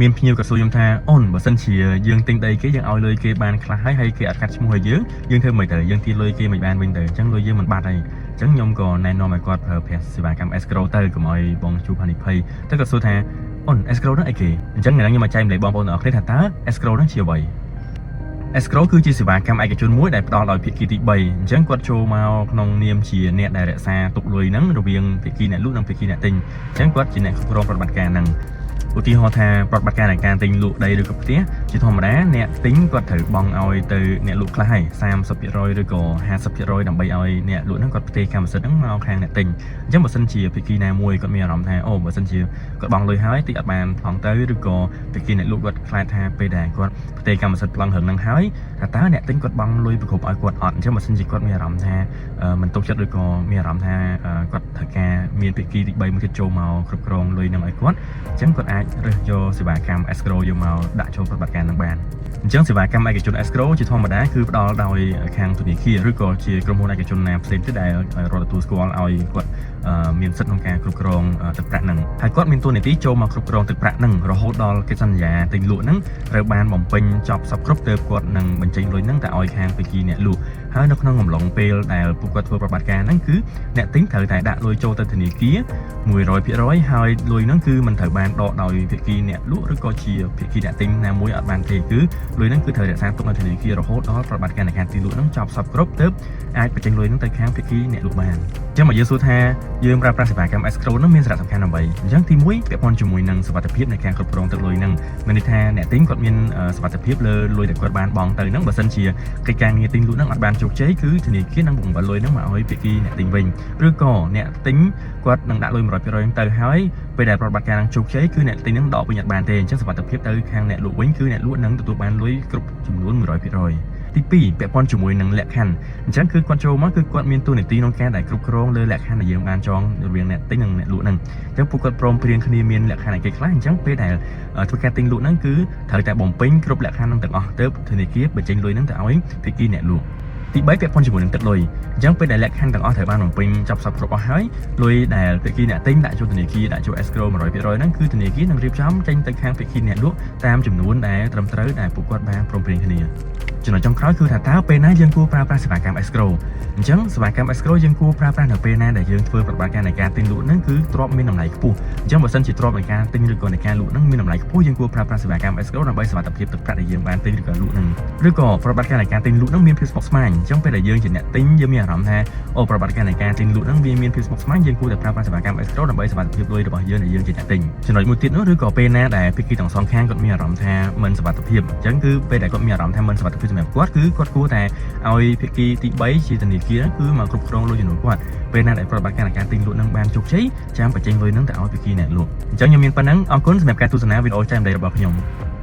មានភ្ញៀវក៏សួរខ្ញុំថាអូនបើសិនជាយើងទិញដីគេយើងឲ្យលុយគេបានខ្លះហើយហើយគេអត់កាត់ឈ្មោះឲ្យយើងយើងធ្វើមិនទៅយើងទារលុយគេមិនបានវិញទៅអញ្ចឹងលុយយើងមិនបាត់ហើយអញ្ចឹងខ្ញុំក៏ណែនាំឲ្យគាត់ប្រើប្រាស់សេវាកម្ម escrow ទៅកុំឲ្យបងជួបហានិភ័យតែគាត់សួរថាអូន escrow ហ្នឹងអីគេអញ្ចឹងថ្ងៃនេះខ្ញុំមកចែករំលែកបងប្អូនទាំងអស់គ្នាថាតើ escrow ហ្នឹងជាអ្វី escrow គឺជាសេវាកម្មឯកជនមួយដែលផ្ដល់ដោយភាគីទី3អញ្ចឹងគាត់ចូលមកក្នុងនាមជាអ្នកដែលរក្សាទុកលុយហ្នឹងរវាងភាគីអ្នកលក់និងភាគីអ្នកទិញអញ្ចឹងគាត់ជាអ្នកគ្រប់គ្រងប្រតិបត្តិការហ្នឹងឧទាហរណ៍ថាប្រតិបត្តិការនៃការទិញលក់ដីឬក៏ផ្ទះជាធម្មតាអ្នកទិញគាត់ត្រូវបង់ឲ្យទៅអ្នកលក់ខ្លះហើយ30%ឬក៏50%ដើម្បីឲ្យអ្នកលក់ហ្នឹងគាត់ផ្ទេរកម្មសិទ្ធិហ្នឹងមកខាងអ្នកទិញអញ្ចឹងបើសិនជាភាគីណាមួយគាត់មានអារម្មណ៍ថាអូបើសិនជាគាត់បង់លុយហើយតិចអត់បានប្លង់ទៅឬក៏ភាគីអ្នកលក់គាត់ខ្លាចថាពេលដែលគាត់ផ្ទេរកម្មសិទ្ធិប្លង់រឿងហ្នឹងហើយថាតើអ្នកទិញគាត់បង់លុយប្រគ្រប់ឲ្យគាត់អត់អញ្ចឹងបើសិនជាគាត់មានអារម្មណ៍ថាមិនទុកចិត្តឬក៏មានអារម្មណ៍ថាគាត់ត្រូវការមានភាគីទី3មួយទៀតចូលមកគ្រប់គ្រងលុយហ្នឹងឲ្យគាត់អញ្ចឹងគាត់អាចរើសយកសេវាកម្ម escrow យកមកដាក់ចូលប្រតិបត្តិការហ្នឹងបានអញ្ចឹងសេវាកម្មឯកជន escrow ជាធម្មតាគឺផ្ដល់ដោយខាងធនាគារឬក៏ជាក្រុមហ៊ុនឯកជនណាផ្សេងទៀតដែលរដ្ឋទទួលស្គាល់ឲ្យគាត់មានសិទ្ធិក្នុងការគ្រប់គ្រងទឹកប្រាក់ហ្នឹងហើយគាត់មានតួនាទីចូលមកគ្រប់គ្រងទឹកប្រាក់ហ្នឹងរហូតដល់កិច្ចសន្យាទិញលក់ហ្នឹងត្រូវបានបំពេញចប់សព្វគ្រប់ទើបគាត់នឹងបញ្ចេញលុយហ្នឹងទៅឲ្យខាងភាគីអ្នកលក់ហើយនៅក្នុងអំឡុងពេលដែលពួកគាត់ធ្វើប្រតិបត្តិការហ្នឹងគឺអ្នកទិញត្រូវតែដាក់លុយចូលទៅធនាគារ100%ហើយលុយហ្នឹងគឺមិនត្រូវបានដកដោយភាគីអ្នកលក់ឬក៏ជាភាគីអ្នកទិញណាមួយអត់បានទេគឺលុយហ្នឹងគឺត្រូវរក្សាទុកនៅធនាគាររហូតដល់ប្រតិបត្តិការនៃការទិញលក់ហ្នឹងចប់សព្វគ្រប់ទើបអាចបញ្ចេញលុយហ្នឹងទៅខាងភាគីអ្នកលក់បានអញ្ចឹងមកយើងសួរថាយើងប្រើប្រាស់សេវាកម្ម escrow ហ្នឹងមានសារៈសំខាន់អ្វីអញ្ចឹងទី1ពាក់ព័ន្ធជាមួយនឹងសុវត្ថិភាពនៃការគ្រប់គ្រងទឹកលុយហ្នឹងមានន័យថាអ្នកទិញគាត់មានសុវត្ថិភាពលើលុយដែលគាត់បានបង់ទៅហ្នឹងបើសិនជាកិច្ចការងារទិញលក់ហ្នឹងអត់បានជោគជ័យគឺធនាគារនឹងបង្វិលលុយហ្នឹងមកឲ្យភាគីអ្នកទិញវិញឬក៏អ្នកទិញគាត់នឹងដាក់លុយ100%ទៅហើយពេលដែលប្រតិបត្តិការនឹងជោគជ័យគឺអ្នកទិញហ្នឹងដកវិញអត់បានទេអញ្ចឹងសុវត្ថិភាពទៅខាងអ្នកលក់វិញគឺអ្នកលក់នឹងទទួលបានលុយគ្រប់ចំនួន100%ទី2ពាក់ព័ន្ធជាមួយនឹងលក្ខខណ្ឌអញ្ចឹងគឺគាត់ចូលមកគឺគាត់មានតួនាទីក្នុងការដែលគ្រប់គ្រងលើលក្ខខណ្ឌដែលយើងបានចងរវាងអ្នកទិញនិងអ្នកលក់ហ្នឹងអញ្ចឹងពួកគាត់ព្រមព្រៀងគ្នាមានលក្ខខណ្ឌអីគេខ្លះអញ្ចឹងពេលដែលធ្វើការទិញលក់ហ្នឹងគឺត្រូវតែបំពេញគ្រប់លក្ខខណ្ឌហ្នឹងទាំងអស់ទើបធនាគារបញ្ចេញលុយហ្នឹងទៅឲ្យភាគីអ្នកលក់ទី3ពាក់ព័ន្ធជាមួយនឹងទឹកលុយអញ្ចឹងពេលដែលលក្ខខណ្ឌទាំងអស់ត្រូវបានបំពេញចប់សព្វគ្រប់អស់ហើយលុយដែលភាគីអ្នកទិញដាក់ចូលធនាគារដាក់ចូល escrow 100%ហ្នឹងគឺធនាគារនឹងរៀបចំចេញទៅខាងភាគីអ្នកលក់តាមចំនួនដែលត្រឹមត្រូវដែលពួកគាត់បានព្រមព្រៀងគ្នាចំណុចចុងក្រោយគឺថាតើពេលណាយើងគួរប្រើប្រាស់សេវាកម្ម escrow អញ្ចឹងសេវាកម្ម escrow យើងគួរប្រើប្រាស់នៅពេលណាដែលយើងធ្វើប្រតិបត្តិការនៃការទិញលក់ហ្នឹងគឺទ្រព្យមានតម្លៃខ្ពស់អញ្ចឹងបើសិនជាទ្រព្យនៃការទិញឬក៏នៃការលក់ហ្នឹងមានតម្លៃខ្ពស់យើងគួរប្រើប្រាស់សេវាកម្ម escrow ដើម្បីសុវត្ថិភាពទឹកប្រាក់ដែលយើងបានទិញឬក៏លក់ហ្នឹងឬក៏ប្រតិបត្តិការនៃការទិញលក់ហ្នឹងមានភាពស្មុគស្មាញអញ្ចឹងពេលដែលយើងជាអ្នកទិញយើងមានអារម្មណ៍ថាអូប្រតិបត្តិការនៃការទិញលក់ហ្នឹងវាមានភាពស្មុគស្មាញយើងគួរតែប្រើប្រាស់សេវាកម្ម escrow ដើម្បីសុវត្ថិភាពលុយរបស់យើងដែលយើងជាអ្នកទិញចំណុចមួយទៀតនោះឬក៏ពេលណាដែលភាគីទាំងសងខាងគាត់មានអារម្មណ៍ថាមិនសុវត្ថិភាពអញ្ចឹងគឺពេលដែលគាត់មានអារម្មណ៍ថាមិនសុវត្ថិភាពសម្រាប់គាត់គឺគាត់គួរតែឲ្យភាគីទី3ជាធនាគារគឺមកគ្រប់គ្រងលុយចំនួនគាត់ពេលណាដែលប្រតិបត្តិការនៃការទិញលក់នឹងបានជោគជ័យចាំបញ្ចេញលុយនឹងទៅឲ្យភាគីអ្នកលក់អញ្ចឹងខ្ញុំមានប៉ុណ្ណឹងអរគុណសម្រាប់ការទស្សនាវីដេអូចែករំលែករបស់ខ្ញុំ។